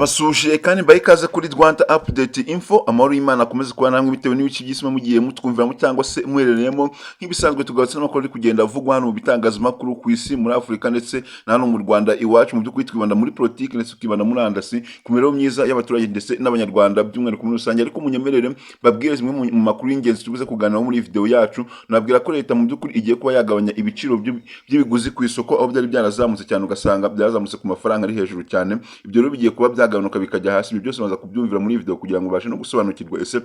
Basuje kandi mbahe ikaze kuri Rwanda Update Info. Amahoro y'Imana akomeze kuba namwe bitewe n'ibice by'isi mugiye mutwumviramo cyangwa se muherereyemo. Nk'ibisanzwe, tugarutse n'amakuru ari kugenda avugwa hano mu bitangazamakuru ku isi, muri Afurika ndetse na hano mu Rwanda iwacu. Mu by'ukuri twibanda muri politiki ndetse tukibanda muri murandasi ku mibereho myiza y'abaturage ndetse n'Abanyarwanda by'umwihariko muri rusange. Ariko munyemerere babwire zimwe mu makuru y'ingenzi tubuze kuganiraho muri iyi video yacu. Nabwira ko leta mu by'ukuri igiye kuba yagabanya ibiciro by'ibiguzi ku isoko, aho byari byarazamutse cyane, ugasanga byazamutse ku mafaranga ari hejuru cyane. Ibyo rero bigiye kuba byagabanuka bikajya hasi. Ibyo byose baza kubyumvira muri iyi video kugira ngo ubashe no gusobanukirwa ese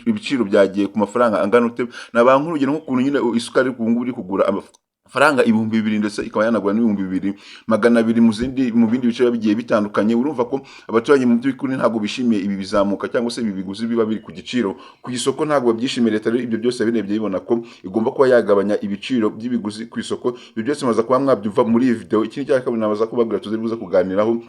ibiciro byagiye ku mafaranga angana ute. Nabaha nk'urugero nk'ukuntu nyine isukari ubu ngubu iri kugura amafaranga 2000, ndetse ikaba yanagura n'2200 mu bindi bice biba bigiye bitandukanye. Urumva ko abaturage mu by'ukuri ntabwo bishimiye ibi bizamuka cyangwa se ibi biguzi biba biri ku giciro ku isoko, ntabwo babyishimiye. Leta rero ibyo byose yabirebye, ibona ko igomba kuba yagabanya ibiciro by'ibiguzi ku isoko. Ibyo byose mumaze kuba mwabyumva muri iyi video. Ikindi cya kabiri nabaza kubabwira tuzi buze kuganiraho,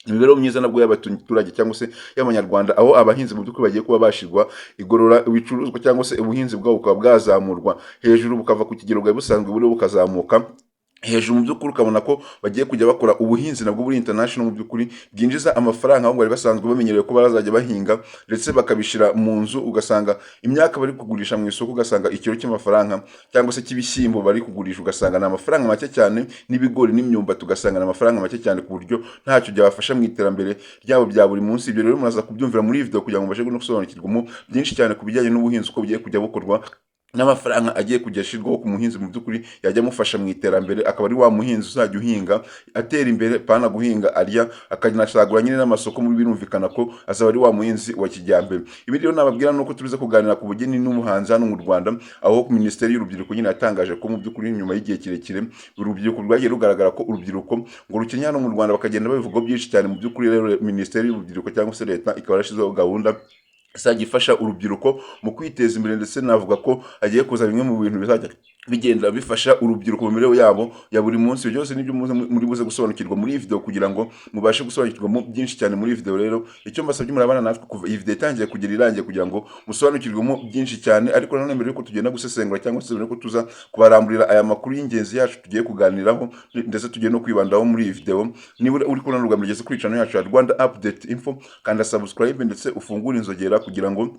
imibereho myiza nabwo y'abaturage cyangwa se y'Abanyarwanda, aho abahinzi mu by'ukuri bagiye kuba bashirwa igorora ibicuruzwa cyangwa se ubuhinzi bwabo bukaba bwazamurwa hejuru, bukava ku kigero bwari busanzwe buriho bukazamuka hejuru. Mu by'ukuri ukabona ko bagiye kujya bakora ubuhinzi nabwo buri international, mu by'ukuri bwinjiza amafaranga, aho bari basanzwe bamenyereye ko bazajya bahinga ndetse bakabishyira mu nzu, ugasanga imyaka bari kugurisha mu isoko, ugasanga ikiro cy'amafaranga cyangwa se cy'ibishyimbo bari kugurisha, ugasanga ni amafaranga make cyane, n'ibigori n'imyumbati ugasanga ni amafaranga make cyane, ku buryo ntacyo byabafasha mu iterambere ryabo bya buri munsi. Ibyo rero muraza kubyumvira muri iyi video kugira ngo mubashe no gusobanukirwamo byinshi cyane ku bijyanye n'ubuhinzi, uko bugiye kujya bukorwa n'amafaranga agiye kujya ashyirwaho ku muhinzi, mu by'ukuri yajya amufasha mu iterambere, akaba ari wa muhinzi uzajya uhinga atera imbere, pana guhinga arya, akanasagura nyine n'amasoko. Muri birumvikana ko azaba ari wa muhinzi wa kijyambere. Ibi rero nababwira nuko tubize kuganira ku bugeni n'ubuhanzi hano mu Rwanda, aho Minisiteri y'Urubyiruko nyine yatangaje ko mu by'ukuri nyuma y'igihe kirekire urubyiruko rwagiye rugaragara ko urubyiruko ngo rukennye hano mu Rwanda, bakagenda babivugaho byinshi cyane. Mu by'ukuri rero Minisiteri y'Urubyiruko cyangwa se leta ikaba yarashyizeho gahunda izajya ifasha urubyiruko mu kwiteza imbere, ndetse navuga ko hagiye kuza bimwe mu bintu bizajya bigenda bifasha urubyiruko mu mibereho yabo ya buri munsi. Ibyo byose nibyo muri buze gusobanukirwa muri iyi video kugira ngo mubashe gusobanukirwamo byinshi cyane muri iyi video. Rero icyo mbasabye, murabana natwe kuva iyi video itangiye kugera irangiye kugira ngo musobanukirwemo byinshi cyane. Ariko nanone mbere yuko tugenda gusesengura cyangwa se mbere yuko tuza kubaramburira aya makuru y'ingenzi yacu tugiye kuganiraho ndetse tugiye no kwibandaho muri iyi video, niba uri kubona urugamba rugeze kuri channel yacu ya Rwanda Update Info, kanda subscribe ndetse ufungure inzogera kugira ngo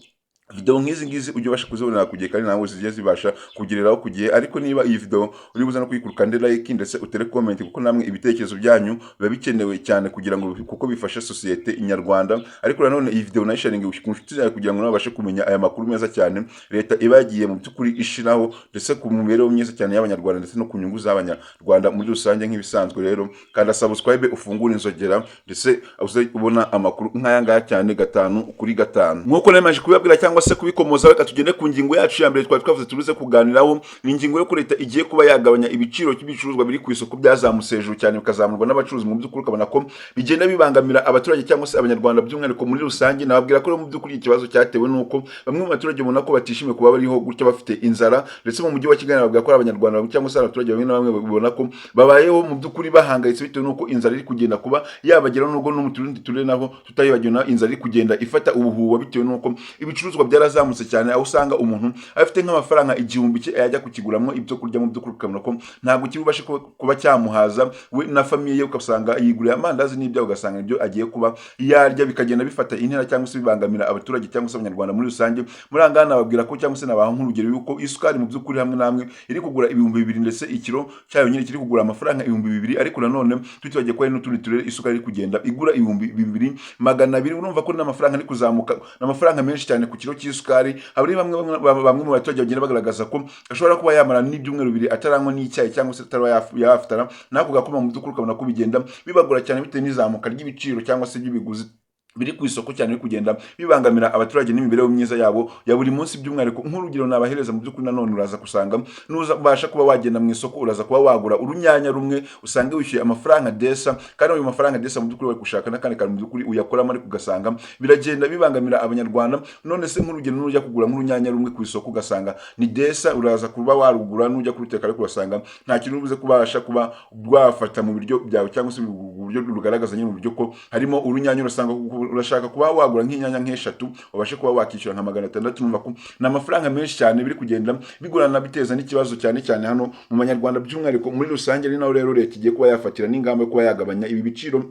video nk'izi ngizi ujye ubasha kuzibonera ku gihe kandi nawe zijye zibasha kugereraho ku gihe. Ariko niba iyi video uri buze no kuyikura, ukande like ndetse utere comment, kuko namwe ibitekerezo byanyu biba bikenewe cyane kugira ngo kuko bifasha sosiyete nyarwanda. Ariko nanone iyi video nayisharinge ku nshuti zawe kugira ngo nabo babashe kumenya aya makuru meza cyane leta iba yagiye mu by'ukuri ishiraho, ndetse ku mibereho myiza cyane y'Abanyarwanda ndetse no ku nyungu z'Abanyarwanda muri rusange. Nk'ibisanzwe rero, kanda subscribe, ufungure inzogera, ndetse uze ubona amakuru nk'aya ngaya cyane gatanu kuri gatanu. Nk'uko nemaje kubibabwira cyangwa se kubikomoza, reka tugende ku ngingo yacu ya mbere twari twavuze turuze kuganiraho. Ni ingingo yo ko leta igiye kuba yagabanya ibiciro by'ibicuruzwa biri ku isoko byazamutse hejuru cyane, bikazamurwa n'abacuruzi. Mu by'ukuri ukabona ko bigenda bibangamira abaturage cyangwa se Abanyarwanda by'umwihariko muri rusange. Nababwira ko rero mu by'ukuri ikibazo cyatewe n'uko bamwe mu baturage ubona ko batishimiye kuba bariho gutya bafite inzara. Ndetse mu mujyi wa Kigali bavuga ko ari Abanyarwanda cyangwa se abaturage bamwe na bamwe babona ko babayeho mu by'ukuri bahangayitse bitewe n'uko inzara iri kugenda kuba yabageraho, nubwo no mu tundi turere naho tutayibagiwe na inzara iri kugenda ifata ubuhuha bitewe n'uko ibicuruzwa byarazamutse cyane, aho usanga umuntu afite nk'amafaranga 1000 cye yajya kukiguramo ibyo kurya, mu by'ukuri ukabona ko ntabwo kiri bubashe kuba cyamuhaza we na famille ye, ugasanga yiguriye amandazi n'ibyo, ugasanga ibyo agiye kuba yarya. Bikagenda bifata intera cyangwa se bibangamira abaturage cyangwa se Abanyarwanda muri rusange. Muri aha ngaha nababwira ko cyangwa se nabaha nk'urugero yuko isukari mu by'ukuri hamwe n'amwe iri kugura 2000, ndetse ikiro cyayo nyine kiri kugura amafaranga 2000. Ariko nanone tutibagiye ko hari n'utundi turere isukari iri kugenda igura 2200. Urumva ko n'amafaranga ari kuzamuka, ni amafaranga menshi cyane ku kiro cy'isukari. Hari bamwe mu baturage bagenda bagaragaza ko ashobora kuba yamara n'ibyumweru 2 ataranywa n'icyayi cyangwa se ataraba yafutara n'ako gakoma. Mu by'ukuri ukabona ko bigenda bibagora cyane bitewe n'izamuka ry'ibiciro cyangwa se ry'ibiguzi biri ku isoko cyane, biri kugenda bibangamira abaturage n'imibereho myiza yabo ya buri munsi. By'umwihariko nk'urugero nabahereza, mu by'ukuri nanone uraza gusanga nubasha kuba wagenda mu isoko, uraza kuba wagura urunyanya rumwe usanga wishyuye amafaranga desa, kandi ayo mafaranga desa mu by'ukuri bari gushaka n'akandi kantu mu by'ukuri uyakoramo, ariko ugasanga biragenda bibangamira Abanyarwanda. None se nk'urugero nujya kugura nk'urunyanya rumwe ku isoko ugasanga ni desa, uraza kuba warugura, nujya kuruteka ariko urasanga nta kintu ubuze kubasha kuba rwafata mu biryo byawe cyangwa se mu buryo rugaragaza nyine mu buryo ko harimo urunyanya. Urasanga urashaka kuba wagura nk'inyanya nk'eshatu, ubashe kuba wakishyura nka 600. Numva ko ni amafaranga menshi cyane, biri kugenda bigurana, biteza n'ikibazo cyane cyane hano mu Banyarwanda by'umwihariko muri rusange. Ari naho rero leta igiye kuba yafatira n'ingamba yo kuba yagabanya ibi biciro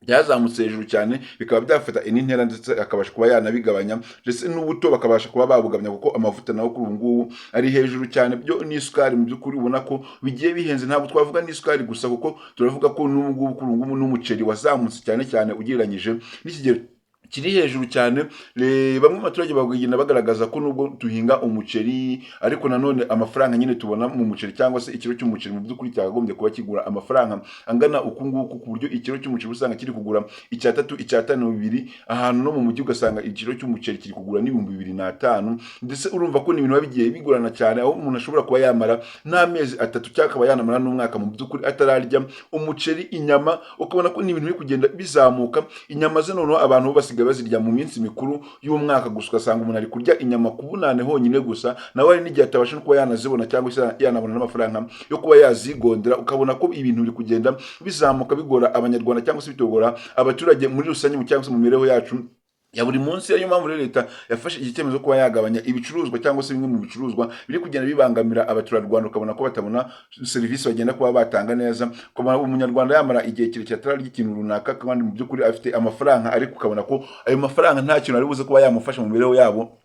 Byazamutse hejuru cyane, bikaba byafata indi ntera, ndetse akabasha kuba yanabigabanya, ndetse n'ubuto bakabasha kuba babugabanya, kuko amavuta nawo kuri ubu ngubu ari hejuru cyane, byo n'isukari. Mu by'ukuri ubona ko bigiye bihenze. Ntabwo twavuga n'isukari gusa, kuko turavuga ko n'ubu ngubu, kuri ubu ngubu, n'umuceri wazamutse cyane cyane ugereranyije n'ikigero kiri hejuru cyane. Bamwe mu baturage bagenda bagaragaza ko nubwo duhinga umuceri, ariko nanone amafaranga nyine tubona mu muceri, cyangwa se ikiro cy'umuceri mu by'ukuri cyakagombye kuba kigura amafaranga angana uku nguku, ku buryo ikiro cy'umuceri usanga kiri kugura icyatatu, icyatanu, 2, ahantu no mu mujyi ugasanga ikiro cy'umuceri kiri kugura n'2500. Ndetse urumva ko ni ibintu biba bigiye bigorana cyane, aho umuntu ashobora kuba yamara n'amezi 3 cyangwa akaba yanamara n'umwaka mu by'ukuri atararya umuceri. Inyama ukabona ko ni ibintu biri kugenda bizamuka. Inyama ze noneho abantu bo basigaye bazirya mu minsi mikuru y'umwaka gusa, ugasanga umuntu ari kurya inyama ku Bunane honyine gusa, nawe hari n'igihe atabasha no kuba yanazibona cyangwa se yanabona n'amafaranga yo kuba yazigondera. Ukabona ko ibintu biri kugenda bizamuka, bigora Abanyarwanda cyangwa se bitogora abaturage muri rusange cyangwa se mu mibereho yacu ya buri munsi. Ariyo mpamvu rero leta yafashe iki cyemezo kuba yagabanya ibicuruzwa cyangwa se bimwe mu bicuruzwa biri kugenda bibangamira abaturarwanda, ukabona ko batabona serivisi bagenda kuba batanga neza, ukabona Umunyarwanda yamara igihe kirekire atararya ikintu runaka kandi mu by'ukuri afite amafaranga, ariko ukabona ko ayo mafaranga nta kintu ari buze kuba yamufasha mu mibereho yabo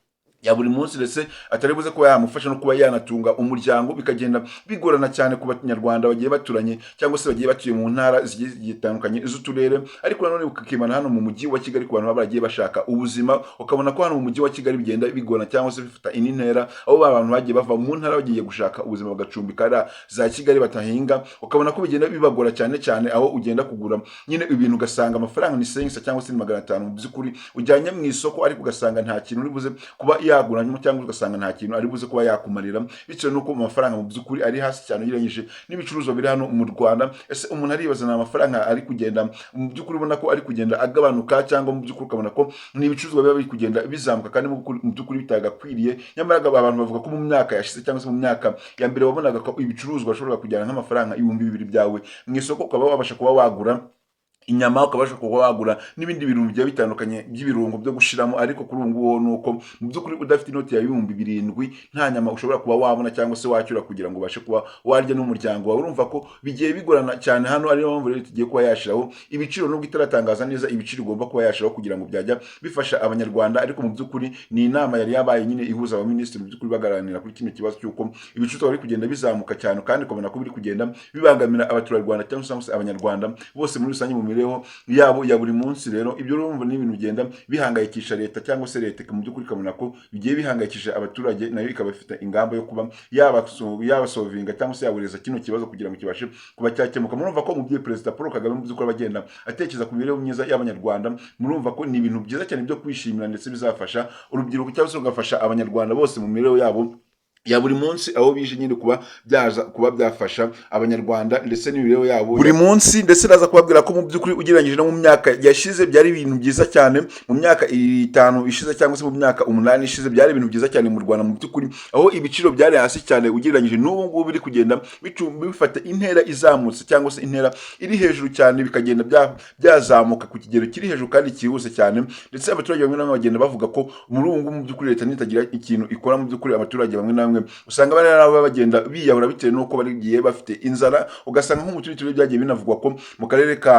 ya buri munsi, ndetse atari buze kuba yamufasha no kuba yanatunga umuryango. Bikagenda bigorana cyane ku Banyarwanda bagiye baturanye cyangwa se bagiye batuye mu ntara zigiye zitandukanye z'uturere, ariko nanone ukakibana hano mu mujyi wa Kigali ku bantu baba baragiye bashaka ubuzima, ukabona ko hano mu mujyi wa Kigali bigenda bigorana cyangwa se bifata indi ntera, aho ba bantu bagiye bava mu ntara bagiye gushaka ubuzima, bagacumbika hariya za Kigali batahinga, ukabona ko bigenda bibagora cyane cyane, aho ugenda kugura nyine ibintu ugasanga amafaranga ni 500 cyangwa se ni 500 mu by'ukuri ujyanye mu isoko, ariko ugasanga nta kintu uri buze kuba yaguranyemo, cyangwa ugasanga nta kintu ari buze kuba yakumarira, bitewe n'uko amafaranga mu by'ukuri ari hasi cyane ugereranyije n'ibicuruzwa biri hano mu Rwanda. Ese umuntu aribaza, ni amafaranga ari kugenda mu by'ukuri ubona ko ari kugenda agabanuka, cyangwa mu by'ukuri ukabona ko ni ibicuruzwa biba biri kugenda bizamuka kandi mu by'ukuri bitagakwiriye? Nyamara abantu bavuga ko mu myaka yashize cyangwa se mu myaka ya mbere wabonaga ko ibicuruzwa washoboraga kujyana nk'amafaranga 2000 byawe mu isoko, ukaba wabasha kuba wagura inyama, ukabasha kuba wagura n'ibindi birungo bigiye bitandukanye by'ibirungo byo gushiramo. Ariko kuri ubu ngubu ni uko mu by'ukuri udafite inoti ya 7000 nta nyama ushobora kuba wabona cyangwa se wacyura kugira ngo ubashe kuba warya n'umuryango wawe. Urumva ko bigiye bigorana cyane hano, ariyo mpamvu rero tugiye kuba yashyiraho ibiciro, nubwo itaratangaza neza ibiciro igomba kuba yashyiraho kugira ngo byajya bifasha Abanyarwanda. Ariko mu by'ukuri ni inama yari yabaye nyine ihuza abaminisitiri, mu by'ukuri baganira kuri kino kibazo cy'uko ibicuruzwa biri kugenda bizamuka cyane, kandi ukabona ko biri kugenda bibangamira abaturarwanda cyangwa se Abanyarwanda bose muri rusange mu mibereho yabo ya buri munsi. Rero ibyo urumva ni ibintu bigenda bihangayikisha leta, cyangwa se leta mu by'ukuri ikabona ko bigiye bihangayikisha abaturage, nayo ikaba ifite ingamba yo kuba yabasolvinga cyangwa se yabureza kino kibazo kugira ngo kibashe kuba cyakemuka. Murumva ko umubyeyi Perezida Paul Kagame mu by'ukuri aba agenda atekereza ku mibereho myiza y'Abanyarwanda. Murumva ko ni ibintu byiza cyane byo kwishimira, ndetse bizafasha urubyiruko cyangwa se rugafasha Abanyarwanda bose mu mibereho yabo ya buri munsi, aho bije nyine kuba byaza kuba byafasha Abanyarwanda ndetse n'imibereho yabo buri munsi. Ndetse naza kubabwira ko mu by'ukuri ugereranyije no mu myaka yashize byari ibintu byiza cyane. Mu myaka 5 ishize cyangwa se mu myaka 8 ishize byari ibintu byiza cyane mu Rwanda mu by'ukuri, aho ibiciro byari hasi cyane ugereranyije n'ubu ngubu biri kugenda bifata intera izamutse cyangwa se intera iri hejuru cyane, bikagenda byazamuka ku kigero kiri hejuru kandi cyihuse cyane. Ndetse abaturage bamwe na bamwe bagenda bavuga ko muri ubu ngubu mu by'ukuri leta nitagira ikintu ikora, mu by'ukuri abaturage bamwe na bamwe usanga bari nabo bagenda biyahura bitewe n'uko bagiye bafite inzara. Ugasanga nko mu tundi turere byagiye binavugwa ko mu karere ka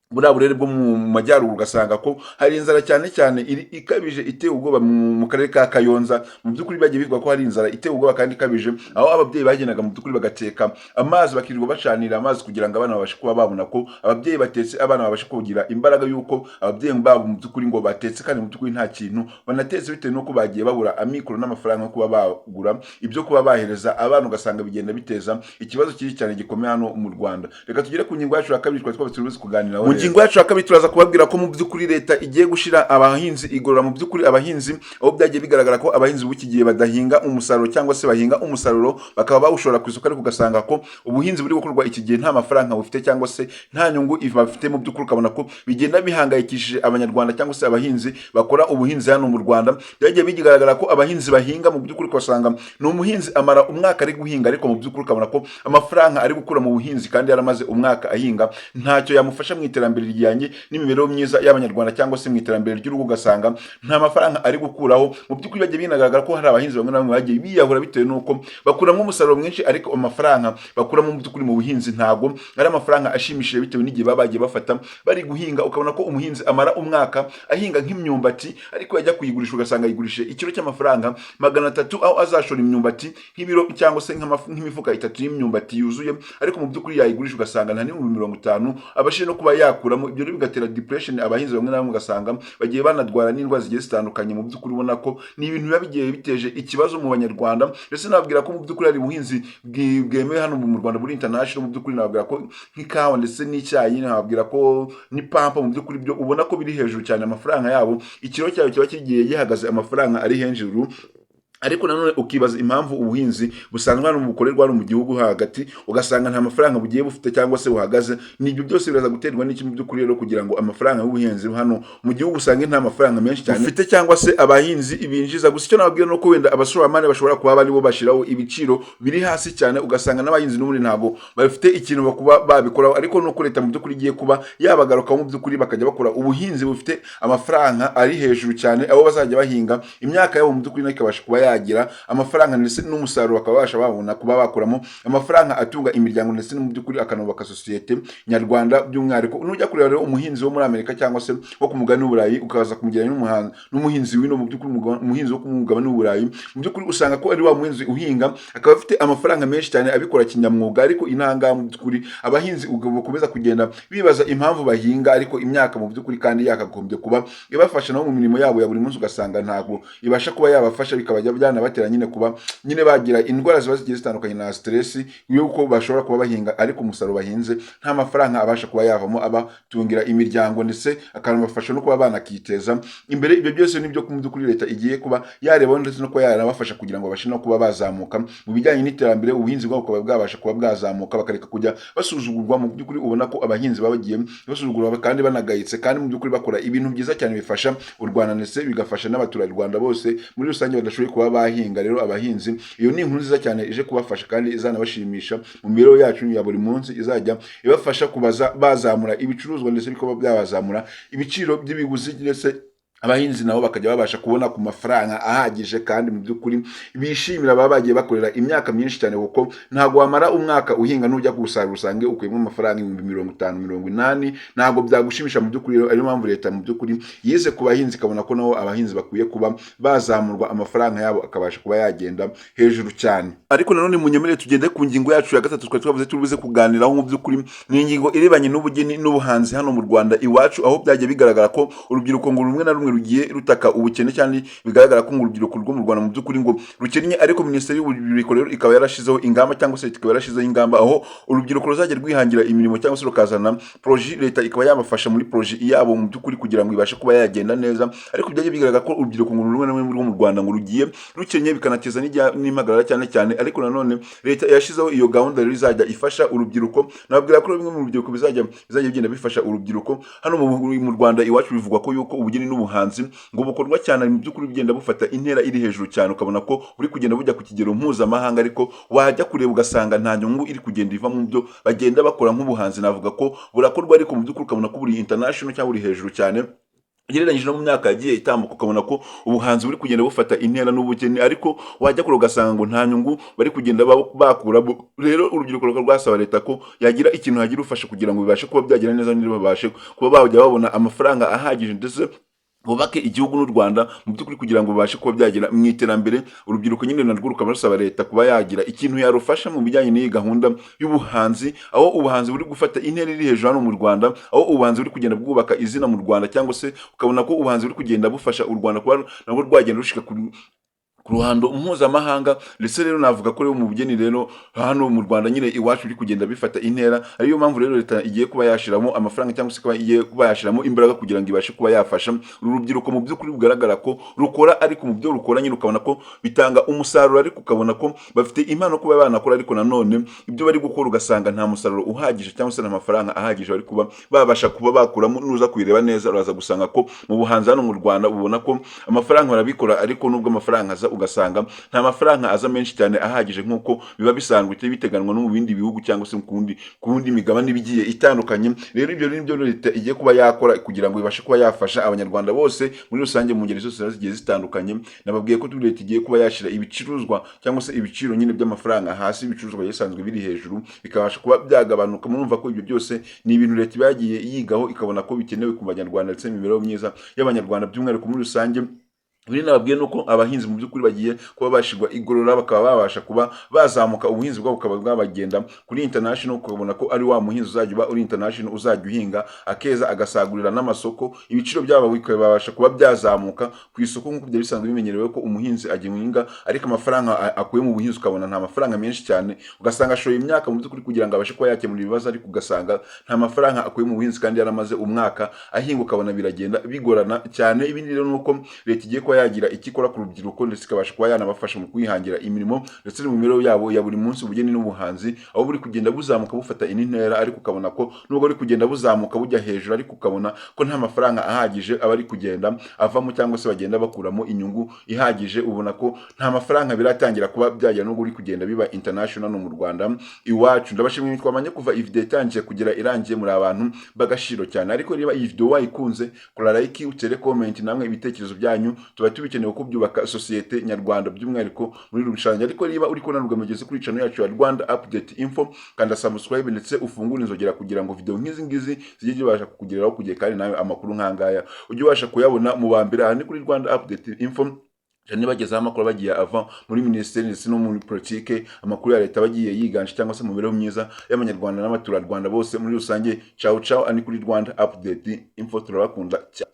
buriya burere bwo mu majyaruguru, ugasanga ko hari inzara cyane cyane iri ikabije iteye ubwoba mu karere ka Kayonza. Mu by'ukuri bagiye bivuga ko hari inzara iteye ubwoba kandi ikabije, aho ababyeyi bagendaga mu by'ukuri bagateka amazi, bakirirwa bacanira amazi kugira ngo abana babashe kuba babona ko ababyeyi batetse, abana babashe kugira imbaraga y'uko ababyeyi babo mu by'ukuri ngo batetse, kandi mu by'ukuri nta kintu banatetse, bitewe n'uko bagiye babura amikoro n'amafaranga yo kuba bagura ibyo kuba bahereza abana. Ugasanga bigenda biteza ikibazo kibi cyane gikomeye hano mu Rwanda. Reka tugere ku ngingo yacu ya kabiri twari twaba turi kuganiraho. Mu ngingo yacu ya kabiri turaza kubabwira ko mu by'ukuri leta igiye gushyira abahinzi igorora mu by'ukuri abahinzi, aho byagiye bigaragara ko abahinzi b'iki gihe badahinga umusaruro, cyangwa se bahinga umusaruro bakaba bawushora ku isoko, ariko ugasanga ko ubuhinzi buri gukorwa iki gihe nta mafaranga bufite cyangwa se nta nyungu bafite. Mu by'ukuri ukabona ko bigenda bihangayikishije Abanyarwanda cyangwa se abahinzi bakora ubuhinzi hano mu Rwanda. Byagiye bigaragara ko abahinzi bahinga, mu by'ukuri ugasanga ni umuhinzi amara umwaka ari guhinga, ariko mu by'ukuri ukabona ko amafaranga ari gukura mu buhinzi kandi yaramaze umwaka ahinga ntacyo yamufasha mu iterambere. iterambere rijyanye n'imibereho myiza y'Abanyarwanda cyangwa se mu iterambere ry'urugo, ugasanga nta mafaranga ari gukuraho. Mu by'ukuri bagiye binagaragara ko hari abahinzi bamwe na bamwe bagiye biyahura bitewe n'uko bakuramo umusaruro mwinshi, ariko amafaranga bakuramo mu by'ukuri mu buhinzi ntago ari amafaranga ashimishije, bitewe n'igihe baba bagiye bafata bari guhinga. Ukabona ko umuhinzi amara umwaka ahinga nk'imyumbati, ariko yajya kuyigurisha ugasanga ayigurishije ikiro cy'amafaranga 300, aho azashora imyumbati nk'ibiro cyangwa se nk'imifuka itatu y'imyumbati yuzuye, ariko mu by'ukuri yayigurisha ugasanga nta n'50,000 abashije no kuba yakuramo. Ibyo rero bigatera depression abahinzi bamwe na bamwe, ugasanga bagiye banarwara n'indwara zigiye zitandukanye. Mu by'ukuri ubona ko ni ibintu biba bigiye biteje ikibazo mu Banyarwanda. Ndetse nababwira ko mu by'ukuri hari ubuhinzi bwemewe hano mu Rwanda muri international. Mu by'ukuri nababwira ko nk'ikawa ndetse n'icyayi, nababwira ko n'ipampa, mu by'ukuri byo ubona ko biri hejuru cyane. Amafaranga yabo, ikiro cyayo kiba kigiye gihagaze amafaranga ari hejuru. Ariko nanone ukibaza impamvu ubuhinzi busanzwe hano bukorerwa hano mu gihugu hagati ugasanga nta mafaranga bugiye bufite cyangwa se buhagaze. Ni ibyo byose biraza guterwa n'iki mu by'ukuri rero kugira ngo amafaranga y'ubuhinzi hano mu gihugu usange nta mafaranga menshi cyane bufite cyangwa se abahinzi binjiza? Gusa icyo nababwira ni uko wenda abashoramari bashobora kuba baribo bashyiraho ibiciro biri hasi cyane, ugasanga n'abahinzi n'ubundi ntabwo bafite ikintu bakuba babikoraho. Ariko nuko leta mu by'ukuri igiye kuba yabagarukaho, mu by'ukuri bakajya bakora ubuhinzi bufite amafaranga ari hejuru cyane, abo bazajya bahinga imyaka yabo mu by'ukuri nayo ikabasha kuba yagira amafaranga ndetse n'umusaruro, bakaba babasha babona kuba bakuramo amafaranga atunga imiryango ndetse no mu by'ukuri akanubaka sosiyete nyarwanda by'umwihariko. Nujya kureba rero umuhinzi wo muri Amerika cyangwa se wo ku mugabane w'Uburayi, ukaza kumugereranya n'umuhinzi w'ino, mu by'ukuri umuhinzi wo ku mugabane w'Uburayi, mu by'ukuri usanga ko ari wa muhinzi uhinga akaba afite amafaranga menshi cyane, abikora kinyamwuga. Ariko inanga mu by'ukuri abahinzi ubwo bakomeza kugenda bibaza impamvu bahinga, ariko imyaka mu by'ukuri kandi yakagombye kuba ibafasha nabo mu mirimo yabo ya buri munsi, ugasanga ntabwo ibasha kuba yabafasha, bikaba byanabatera nyine kuba nyine bagira indwara ziba zigiye zitandukanye na stress y'uko bashobora kuba bahinga, ariko umusaruro bahinze nta mafaranga abasha kuba yavamo abatungira imiryango ndetse akanabafasha no kuba banakiteza imbere. Ibyo byose nibyo mu by'ukuri leta igiye kuba yarebaho ndetse no kuba yanabafasha kugira ngo babashe no kuba bazamuka mu bijyanye n'iterambere, ubuhinzi bwabo bukaba bwabasha kuba bwazamuka, bakareka kujya basuzugurwa. Mu by'ukuri ubona ko abahinzi baba bagiye basuzugurwa kandi banagayitse, kandi mu by'ukuri bakora ibintu byiza cyane bifasha u Rwanda ndetse bigafasha n'abaturarwanda bose muri rusange badashoboye kuba bahinga. Rero abahinzi, iyo ni inkuru nziza cyane ije kubafasha kandi izanabashimisha mu mibereho yacu ya buri munsi, izajya ibafasha kubaza bazamura ibicuruzwa ndetse bikaba byabazamura ibiciro by'ibiguzi, ndetse abahinzi nabo bakajya babasha kubona ku mafaranga ahagije kandi mu by'ukuri bishimira baba bagiye bakorera imyaka myinshi cyane, kuko ntabwo wamara umwaka uhinga, nujya kuwusarura usange ukuyemo amafaranga 50,000, 80,000, ntabwo byagushimisha mu by'ukuri. Rero ariyo mpamvu leta mu by'ukuri yize ku bahinzi, ikabona ko nabo abahinzi bakwiye kuba bazamurwa, amafaranga yabo akabasha kuba yagenda hejuru cyane. Ariko nanone munyemerere tugende ku ngingo yacu ya gatatu twari twavuze turi buze kuganiraho. Mu by'ukuri ni ingingo irebanye n'ubugeni n'ubuhanzi hano mu Rwanda iwacu, aho byagiye bigaragara ko urubyiruko ngo rumwe na rumwe rugiye rutaka ubukene cyane. Bigaragara ko ngo urubyiruko rwo mu Rwanda mu by'ukuri ngo rukennye, ariko Minisiteri y'Urubyiruko rero ikaba yarashizeho ingamba, cyangwa se leta ikaba yarashizeho ingamba, aho urubyiruko ruzajya rwihangira imirimo cyangwa se rukazana projet, leta ikaba yabafasha muri projet yabo mu by'ukuri kugira ngo ibashe kuba yagenda neza. Ariko byagiye bigaragara ko urubyiruko ngo rumwe na rumwe rwo mu Rwanda ngo rugiye rukennye, bikanateza n'impagarara cyane cyane. Ariko nanone leta yashyizeho iyo gahunda rero izajya ifasha urubyiruko. Nababwira ko bimwe mu rubyiruko bizajya bigenda bifasha urubyiruko hano mu Rwanda iwacu, bivugwa ko yuko ubugeni n'ubuhanzi ngo bukorwa cyane mu by'ukuri bugenda bufata intera iri hejuru cyane, ukabona ko buri kugenda bujya ku kigero mpuzamahanga, ariko wajya kureba ugasanga nta nyungu iri kugenda iva mu byo bagenda bakora nk'ubuhanzi. Navuga ko burakorwa, ariko mu by'ukuri ukabona ko buri international cyangwa buri hejuru cyane ugereranyije no mu myaka yagiye itambuka, ukabona ko ubuhanzi buri kugenda bufata intera n'ubugeni, ariko wajya kure ugasanga ngo nta nyungu bari kugenda bakuramo. Rero urubyiruko rukaba rwasaba leta ko yagira ikintu yagira ufasha kugira ngo bibashe kuba byagenda neza, babashe kuba bajya babona amafaranga ahagije ndetse bubake igihugu n'u Rwanda mu by'ukuri kugira ngo babashe kuba byagera mu iterambere. Urubyiruko nyine narwo rukaba rusaba leta kuba yagira ikintu yarufasha mu bijyanye n'iyi gahunda y'ubuhanzi, aho ubuhanzi buri gufata intera iri hejuru hano mu Rwanda, aho ubuhanzi buri kugenda bwubaka izina mu Rwanda, cyangwa se ukabona ko ubuhanzi buri kugenda bufasha u Rwanda kuba nabwo rwagenda rushika ku ruhando mpuzamahanga. Ndetse rero navuga ko rero mu bugeni rero hano mu Rwanda nyine iwacu biri kugenda bifata intera, ariyo mpamvu rero leta igiye kuba yashiramo amafaranga cyangwa se ikaba igiye kuba yashiramo imbaraga kugira ngo ibashe kuba yafasha uru rubyiruko mu by'ukuri bugaragara ko rukora, ariko mu byo rukora nyine ukabona ko bitanga umusaruro, ariko ukabona ko bafite impano kuba banakora, ariko nanone ibyo bari gukora ugasanga nta musaruro uhagije cyangwa se nta mafaranga ahagije bari kuba babasha kuba bakuramo. Nuza kubireba neza, uraza gusanga ko mu buhanzi hano mu Rwanda ubona ko amafaranga barabikora, ariko nubwo amafaranga aza ugasanga nta mafaranga aza menshi cyane ahagije nk'uko biba bisanzwe biteganwa no mu bindi bihugu cyangwa se ku wundi migabane igiye itandukanye. Rero ibyo ni byo leta igiye kuba yakora kugira ngo ibashe kuba yafasha Abanyarwanda bose muri rusange mu ngeri zose zigiye zitandukanye. Nababwiye ko leta igiye kuba yashyira ibicuruzwa cyangwa se ibiciro nyine by'amafaranga hasi, ibicuruzwa bisanzwe biri hejuru bikabasha kuba byagabanuka. Murumva ko ibyo byose ni ibintu leta iba yagiye yigaho, ikabona ko bikenewe ku Banyarwanda ndetse n'imibereho myiza y'Abanyarwanda by'umwihariko muri rusange. Ibindi nababwiye nuko abahinzi mu by'ukuri bagiye kuba bashirwa igorora, bakaba babasha kuba bazamuka, ubuhinzi bwabo bukaba bwabagenda kuri international, ukabona ko ari wa muhinzi uzajya uba uri international, uzajya uhinga akeza, agasagurira n'amasoko, ibiciro byabo bikabasha kuba byazamuka ku isoko nk'uko byari bisanzwe bimenyerewe ko umuhinzi agihinga, ariko amafaranga akuye mu buhinzi ukabona nta mafaranga menshi cyane, ugasanga ashoye imyaka mu by'ukuri kugira ngo abashe kuba yakemura ibibazo, ariko ugasanga nta mafaranga akuye mu buhinzi kandi yaramaze umwaka ahinga, ukabona biragenda bigorana cyane. Ibindi rero ni uko leta igiye kuba yagira icyo ikora ku rubyiruko, ndetse ikabasha kuba yanabafasha mu kwihangira imirimo ndetse no mu mibereho yabo ya buri munsi. Ubugeni n'ubuhanzi aho buri kugenda buzamuka bufata indi ntera, ariko ukabona ko nubwo buri kugenda buzamuka bujya hejuru, ariko ukabona ko nta mafaranga ahagije aba ari kugenda avamo cyangwa se bagenda bakuramo inyungu ihagije. Ubona ko nta mafaranga biratangira kuba byagera nubwo buri kugenda biba international no mu Rwanda iwacu. Ndabashimiye twamanye kuva iyi video itangiye kugera irangiye, muri abantu b'agaciro cyane. Ariko niba iyi video wayikunze, kora like, utere comment, namwe ibitekerezo byanyu tuba tubikeneye kuko byubaka sosiyete nyarwanda by'umwihariko muri rusange. Ariko niba uri kubona mugeze kuri channel yacu ya Rwanda Update Info, kanda subscribe ndetse ufungure inzogera kugira ngo video nk'izi ngizi zijye zibasha kukugeraho ku gihe, kandi nawe amakuru nk'angaya ujye ubasha kuyabona mu ba mbere. Aha ni kuri Rwanda Update Info cyane, bagezaho amakuru bagiye ava muri minisiteri ndetse no muri politike, amakuru ya leta bagiye yiganje cyangwa se mu mibereho myiza y'Abanyarwanda n'abaturarwanda bose muri rusange. Ciao ciao, ani kuri Rwanda Update Info, turabakunda cyane.